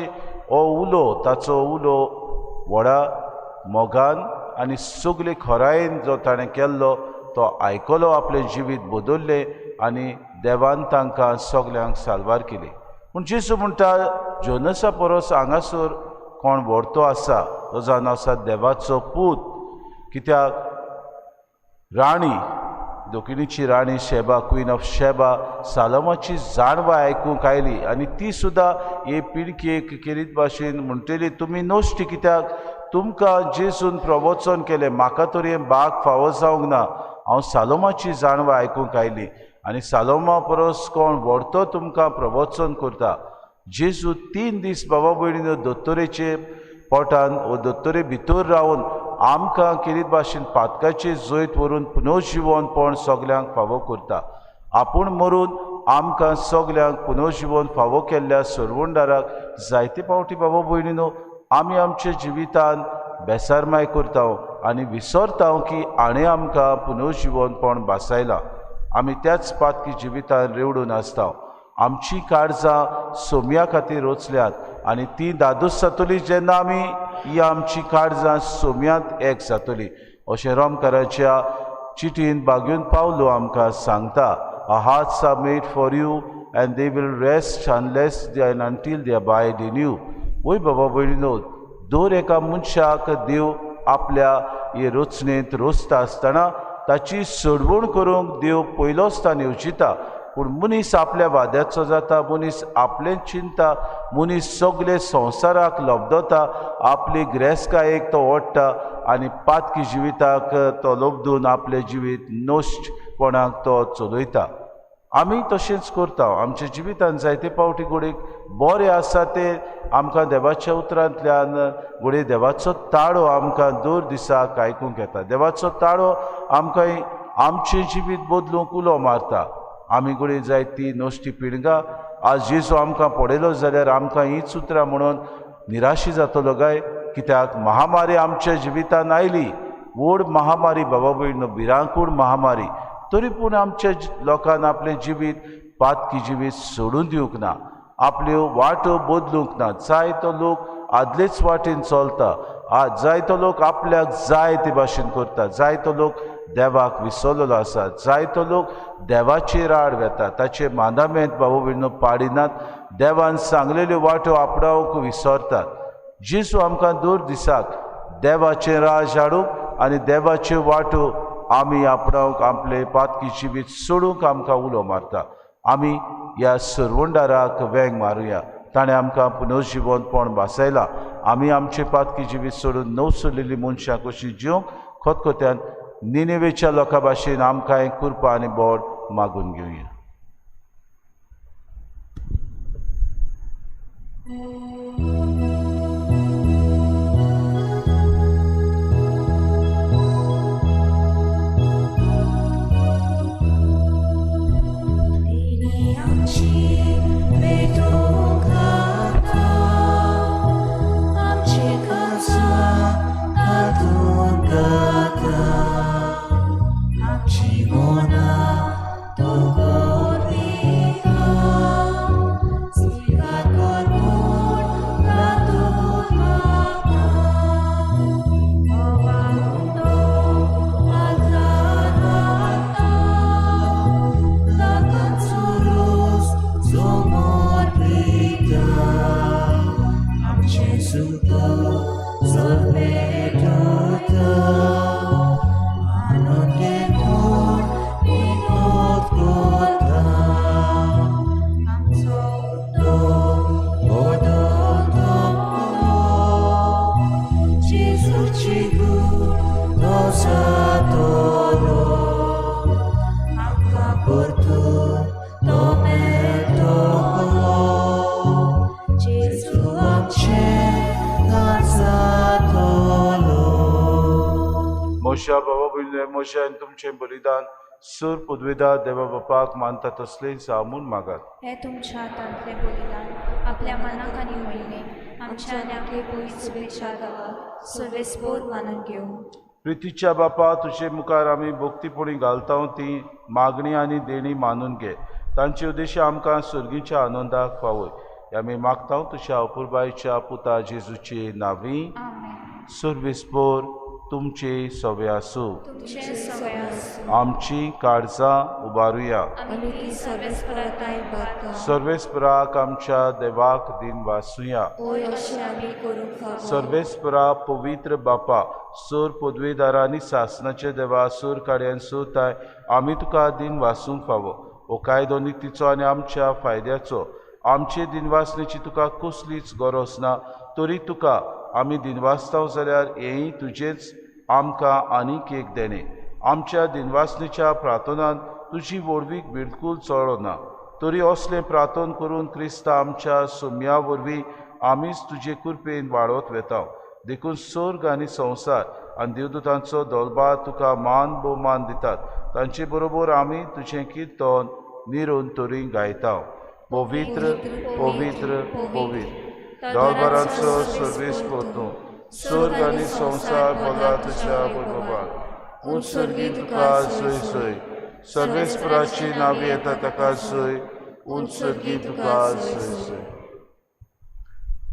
हो उलो, ताचो उलो व्हडा मोगान आनी सगळे खोरायेन जो ताणें केल्लो तो आयकलो, आपलें जिवीत बदल्लें आनी देवान तांकां सगल्यांक साल्वार केली. पूण जेजू म्हणटा जोनसा परस हांगासर कोण व्हरतो आसा तो जावन आसा देवाचो पूत. कित्याक राणी, दक्षिणेची राणी शेबा, क्वीन ऑफ शेबा, सालोमाची जाणवाय आयकूंक आयली आनी ती सुद्दां हे पिळगेक केरीत भाशेन म्हणटली, तुमी नश्ट कित्याक, तुमकां जेजून प्रवचन केलें, म्हाका तर हें बाग फावो जावंक ना, हांव सालोमाची जाणवाय आयकूंक आयली आनी सालोमा परस कोण व्हरतो तुमकां प्रवचन करता. जेजू 3 दीस बाबा भयणीनो दोतोरेचे पोटान वो दोतोरे भितर रावन आमकां केरीत भाशेन पातकाचे जैत व्हरून पुनर्जिवनपण सगल्यांक फावो करता. आपूण मरून आमकां सगल्यांक पुनर्जिवन फावो केल्ल्या सरवणदाराक जायते फावटी बाबा भयणीनो आमी आमच्या जिवितान बेसारमाय करता आनी विसरता की हाणें आमकां पुनर्जिवनपण भासायलां. आमी त्याच पातकी जिवितान रेवडून आसता. आमची काळजां सोम्या खातीर रचल्यात आनी ती दादोस जातली जेन्ना आमी ही आमची काळजां सोम्यांत एक जातली अशें रोमकाराच्या चिटीन बागेवन पावलो आमकां सांगता. Our hearts are made for you and they will rest unless they and until they abide in you. वय बाबा भयणीनो, दर एका मनशाक देव आपल्या हे रचणेंत रचता आसतना ताची सोडवण करूंक देव पयलोच ताण येवजिता. पूण मनीस आपल्या वाद्याचो जाता, मनीस आपलें चिंता, मनीस सगळे संवसाराक लबदता, आपली ग्रेसकायेक तो ओडटा आनी पातकी जिविताक तो लबदून आपलें जिवीत नश्टपणाक तो चलयता. आमी तशेंच करता. आमच्या जिवितान जायते फावटी घडयेक बरें आसा तें आमकां देवाच्या उतरांतल्यान घडये देवाचो ताळो आमकां दर दिसाक आयकूंक येता. देवाचो ताळो आमकां आमचें जिवीत बदलूंक उलो मारता. आमी घडये जायती नश्टी पिळगां आज जेजू आमकां पळयलो जाल्यार आमकां हीच उतरां म्हणून निराशी जातलो काय? कित्याक महामारी आमच्या जिवितान आयली, व्हड महामारी बाबा भयणीनो, भिरांकूळ महामारी, तरी पूण आमच्या लोकान आपलें जिवीत पातकी जिवीत सोडून दिवंक ना, आपल्यो वाटो बदलूंक ना. जायतो लोक आदलेच वाटेन चलता, आज जायतो लोक आपल्याक जाय ते भाशेन करता, जायतो लोक देवाक विसरलेलो आसा, जायतो लोक देवाचेर आड वेता, ताचे मांदामेंत बाबा भयणीनो पाडिनात, देवान सांगलेल्यो वाटो आपणावंक विसरतात. जेजू आमकां दर दिसाक देवाचें राज हाडूंक आनी देवाच्यो वाटो आमी आपणावंक आपले पातकी जिवीत सोडूंक आमकां उलो मारता. आमी ह्या सरवणदाराक वेंग मारुया, ताणें आमकां पुनर्जिवनपण भासायलां. आमी आमचे पातकी जिवीत सोडून नवसरलेली मनशां कशी जिवंक खतखत्यान निनेवेच्या लोकां भाशेन आमकां कृपा आनी बोड मागून घेवया. Sweet God, म्हज्या बाबा भयणीं, म्हजें आनी तुमचें बलिदान सूर पदवेदार देवा बापाक मानता तसलें जावं म्हूण मागात. हें तुमच्या हातांतलें बलिदान आपल्या मनाक आनी मोहिमेक आमच्या आनी आपले पयस शुभेच्छा गांवाक सर्वेस्पोर मानून घेवं. प्रितीच्या बापा, तुजे मुखार आमी भक्तीपणी घालता ती मागणी आनी देणी मानून घे. तांचे उद्देश आमकां सर्गीच्या आनंदाक पावय. आमी मागता तुज्या अपुरबायच्या पुता जेजूचे नांवी. सर्वेस्पोर तुमचे सवे आसूं. आमची काळजां उबारुया. सर्वेस्पराक आमच्या देवाक दिन वासुया. सर्वेस्परा पवित्र बापा, सोर पदवेदारा आनी सासनाचे देवा, सोर काड्यान सोताय आमी तुका दिन वासूंक फावो. हो कायदो नितीचो आनी आमच्या फायद्याचो. आमचे दिनवासनेची तुका कसलीच गरज ना, तरी तुका आमी दिनवासताव जाल्यार हेंय तुजेंच आमकां आनीक एक देणें. आमच्या दिनवासनेच्या प्रार्थनान तुजी व्हडवीक बिलकूल चडना, तरी असलें प्रार्थन करून क्रिस्ता आमच्या सोम्या वरवीं आमीच तुजे कृपेन वाडत वेता. देखून स्वर्ग आनी संवसार आनी देवदूतांचो दलबा तुका मान भोवमान दितात. तांचे बरोबर आमी तुजें किर्तन निरंतरी गायता. पवित्र पवित्र पवित्र दरबाराचो सर्वेस्पोर तूं, स्वर्ग आनी संवसार भरला तुज्या वैभवान. उंच सर्गी तुका जय जय. सर्वेस्पराची नांवी येता ताका जय. उंच सर्गी तुका जय जय.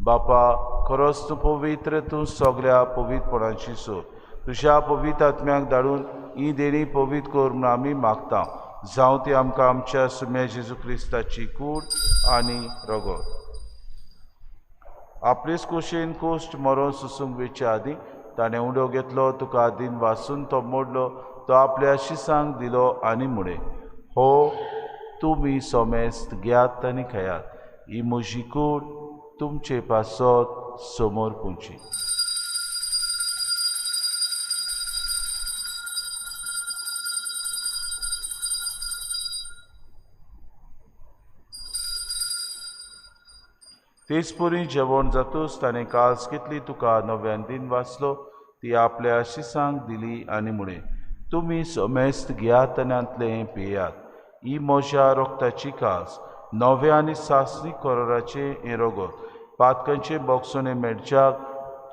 बापा, खरोच तूं पवित्र, तूं सगळ्या पवित्रपणाची सोर. तुज्या पवित्र आत्म्याक धाडून ही देणी पवित्र कर म्हूण आमी मागता. जावं ती आमकां आमच्या सुम्या जेजू क्रिस्ताची कूड आनी रगत. आपलेच कुशीन कुश्ट मरोन सुसूंक वेचे आदीं ताणें उडो घेतलो, तुका दिन वासून तो मोडलो, तो आपल्या शिसांक दिलो आनी म्हळें, हो तुमी सोमेस्त घेयात आनी खेयात, ही म्हजी कूड तुमचे पासत समोर पुंची. तेच परी जेवण जातूच ताणें काल्स घेतली, तुका नव्यान दिन वाचलो, ती आपल्या शिसांक दिली आनी म्हळें, तुमी समेस्त घेयात आनी हांतलें पियात, ही म्हज्या रक्ताची कास, नव्या आनी सासणी कराराचें हें रगत, पातकांचें बोगसणें मेळच्याक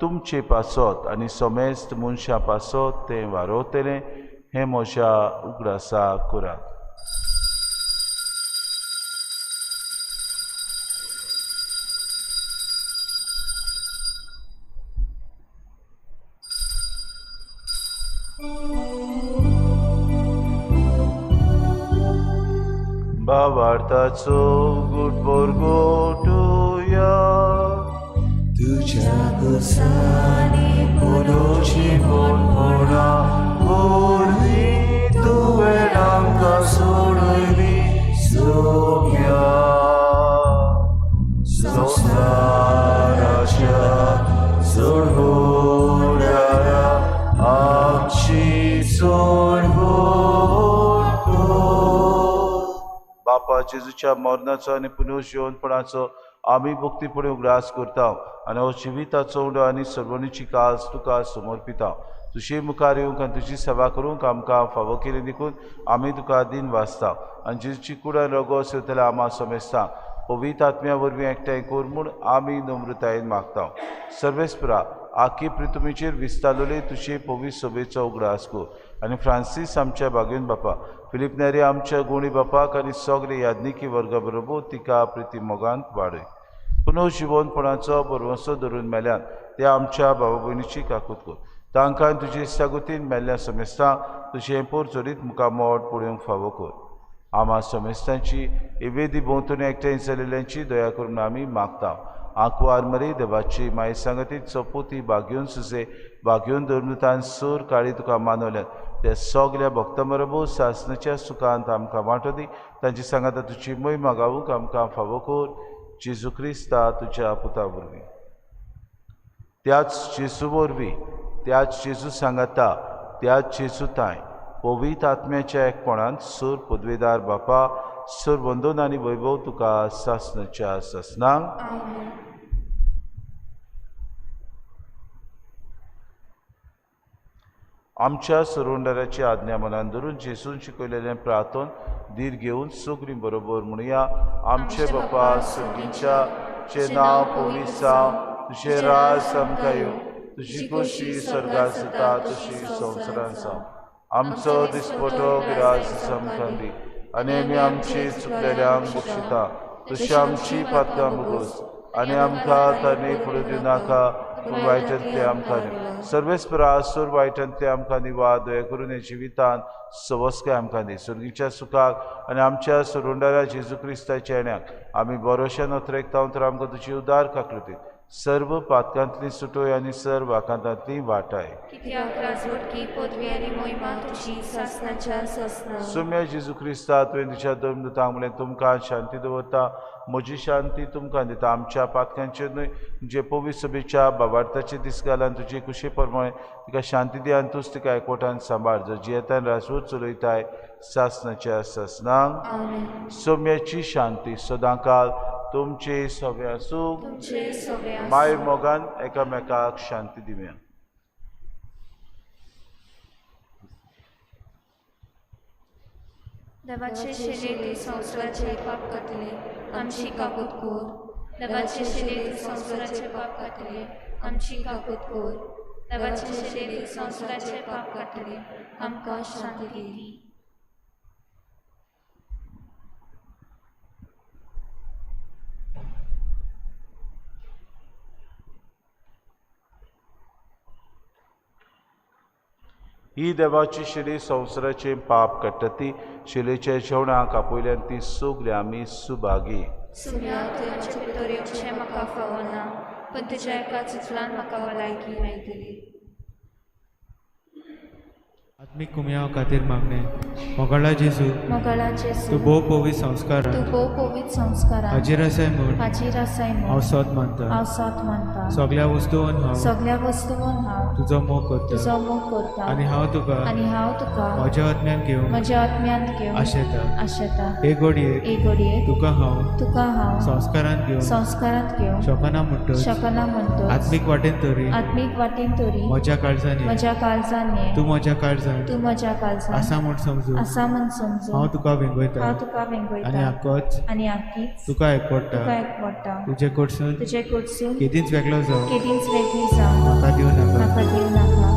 तुमचे पासत आनी समेस्त मनशां पासत तें वारोवतलें, हें म्हज्या उगडासा करात. भावार्थाचो गुटपोर गोटुया, तुज्या गोसानी पुरोची पोटपोणा वरवीं तुवें आमकां सोडयली सोम्या. संवसाराच्या सोडवणारा आमची सोडवण. बापा, जेजूच्या मरणाचो आनी पुनर्जिवनपणाचो आमी भक्तीपणी उगडास करता आनी हो जिविताचो उंडो आनी सर्वणीची कास तुका समर्पिता. तुजे मुखार येवंक आनी तुजी सेवा करूंक आमकां फावो केली देखून आमी तुका दिन वाचता आनी जेजूची कूड आनी रगत सेवतल्या आमा समेस्ता पवित्र आत्म्या वरवीं एकठांय कर म्हूण आमी नम्रतायेन मागता. सर्वेस्परा, आखी प्रितुमीचेर विस्तारलेले तुजे पवित्र सभेचो उगडास कर आनी फ्रांसीस आमच्या बागेन बापा, फिलीप नेरी आमच्या गुणी बापाक आनी सगळे याज्ञिकी वर्गा बरोबर तिका प्रिती मोगांत वाडय. पुनर्जिवनपणाचो भरवंसो धरून मेल्यान ते आमच्या भावा भयणीची काकूत कर. तांकां तुजे इश्टागतीन मेल्ल्या समेस्तांक तुजें पोर चडीत मुखार मोड पळोवंक फावो कर. आमा समेस्तांची एवेदी भोंवतणी एकठांय जाल्ल्यांची दया करून आमी मागता. आंकवार मरे देवाची माय सांगतीत सोपोती बागेवन सुसे बागेवन धर्मतान सूर काळी तुका मानवल्यात त्या सगल्या भक्तां बरोबर सासनाच्या सुखांत आमकां वांटो दी. तांची सांगाता तुजी मोहिमा गावूंक आमकां फावो कर. जेजू क्रिस्ता तुज्या पुता वरवीं, त्याच जेजू वरवीं, त्याच जेजू सांगाता, त्याच जेजू ताय पवित्र आत्म्याच्या एकपणान सूर पदवेदार बापा, सूर वंदन आनी वैभव तुका सासनाच्या सासनांक. आमच्या सरुंडराची आज्ञा मनान धरून जेसून शिकयलेलें प्रार्थन धीर घेवन सगळीं बरोबर म्हणुया. आमचे बापा सर्गीच्या, तुजें नांव पवित्र जावं, तुजें राज आमकां येवं, तुजी खोशी स्वर्गात जाता तशी संवसारांत जावं. आमचो दिसपटो गिरास आमकां दी आनी आमी आमची चुकलेल्यांक बक्षिता तशी आमची पातकां भोगोस आनी आमकां तांणी फुडें दिवनाका पूण वायटांतले आमकां न्ही. सर्वेस्परा आसूर वायटांतले आमकां निवा, दया करून हे जिवितांत सवस्काय आमकां दी. सर्गीच्या सुखाक आनी आमच्या सरुंडारा जेजू क्रिस्ताच्या येण्याक आमी बरोशान अत्रेकता तर आमकां तुजी उदार काकलती सर्व पातकांतली सुटोय आनी सर्व आकांतांतली वाटाय. कित्याक राजवटकी पदवी आनी मोहिमा तुजी सासणाच्या सासणा. सुम्या जेजू क्रिस्ता, तुवें तुज्या दोन दुतांक म्हणलें, तुमकां शांती दवरता, म्हजी शांती तुमकां दिता. आमच्या पातकांचेर न्हय जे पवित्र सभेच्या बाबार्थाचे दीस घाल आनी तुजे कुशे प्रमाणे तिका शांती दी आनी तूंच तिका एकवटान सांबाळ, जो जियेतान राजवट चलयताय सासणाच्या सासणाक. सोम्याची शांती सदांकाल तुमचे सवे आसूं. माय मोगान एकामेकाक शांती दिवया. देवाचे शिले संवसाराचे पाप कातले आमची काकूत कोर. देवाचे शिले संवसाराचे पाप कातले आमची काकूत कोर. देवाचे शिले संवसाराचे पाप कातले आमकां शांती दी. ही देवाची शिली संवसाराचे पाप काडटा ती शिलेच्या जेवणाक आपयल्यान ती सगळी आमी सुभागी. सुम्या तुज्या भितर येवचें म्हाका फावना, पूण तुज्या एका चिंतलान म्हाका भलायकी मेळटली. आत्मीक कुमयाव खातीर मागणें. मोगाळा जेजू, मोगाळा जेजू, तूं भोव पवित्र संस्कारान, तूं भोव पवित्र संस्कारान हाजीर आसाय म्हूण, हाजीर आसाय म्हूण हांव सोद मानता, हांव सोद मानता. सगळ्या वस्तून हांव, सगळ्या वस्तून हांव तुजो मोग करता, तुजो मोग करता. आनी हांव तुका, आनी हांव तुका म्हज्या आत्म्यान घेवन, म्हज्या आत्म्यांत घेवन आशेता, आशेता. हे घडयेक, हे घडयेक तुका हांव, तुका हांव संस्कारांत घेवन, संस्कारांत घेवन शकना म्हणटच, शकना म्हणटच, आत्मीक वाटेन तरी, आत्मीक वाटेन तरी म्हज्या काळजान, म्हज्या काळजान, तूं म्हज्या काळजान तूं म्हज्या काळजान आसा म्हूण समजून, आसा म्हूण समजून हांव तुका वेंगयता, हांव तुका वेंगयता. आनी आकोच, आनी आकीच तुका एकवडटा, तुका एकवडटा. तुजे कडसून, तुजे कडसून केदींच वेगळो जावं, केदींच वेगळी जावं म्हाका दिवं नाका, म्हाका दिवं नाका.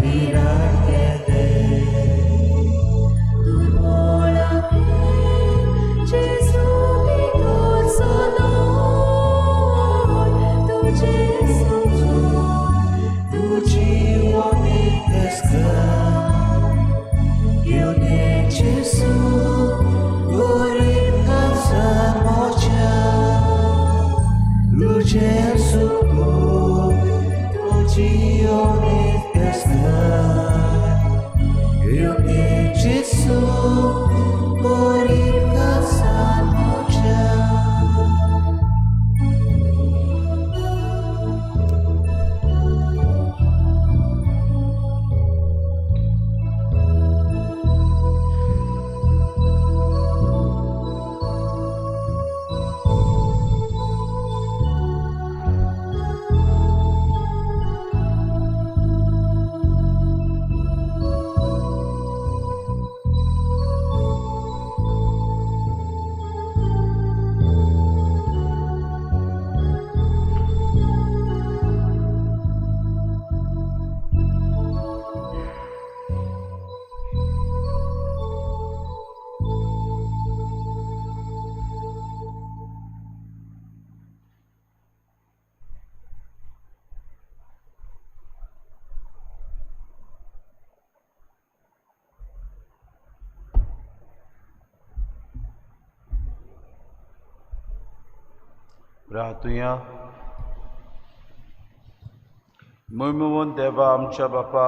Mirarte. रातुया. मोहिमवंत देवा आमच्या बापा,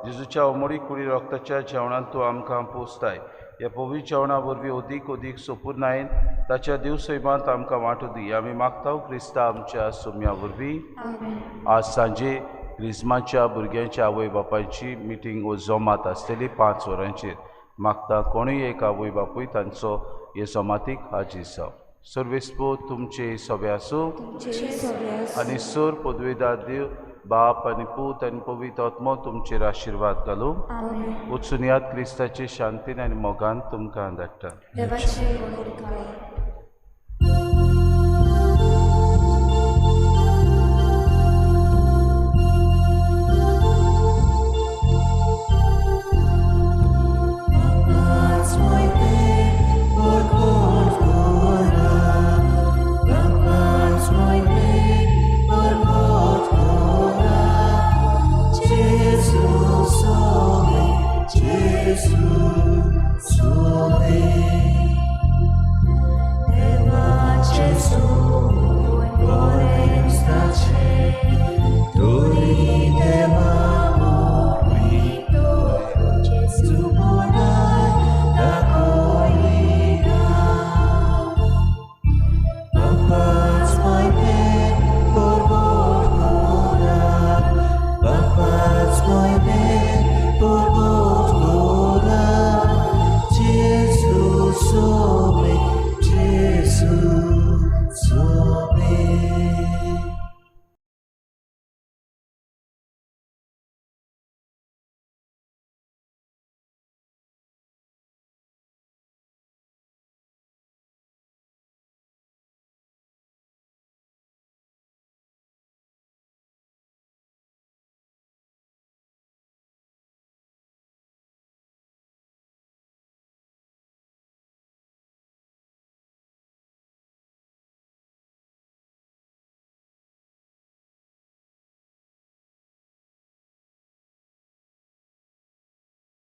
जेजूच्या उमळी कुडी रक्ताच्या जेवणांत तूं आमकां पोसताय. ह्या पवित्र जेवणा वरवीं अदीक अदीक सोपूर नायन ताच्या देव सैमांत आमकां वांटो दी, आमी मागता क्रिस्ता आमच्या सोम्या वरवीं. आज सांजे क्रिस्माच्या भुरग्यांच्या आवय बापायची मिटींग वो जमात आसतली 5 वरांचेर. मागता कोणूय एक आवय बापूय तांचो हे जमातीक हाजीर जावं. सर्वेस्पो तुमचे सगळे आसूं आनी सोर पदवेदार देव बाप आनी पूत आनी पवित्र आत्मो तुमचेर आशिर्वाद घालूं. वचून याद क्रिस्ताचे शांतीन आनी मोगान तुमकां धाडटा. Jesus.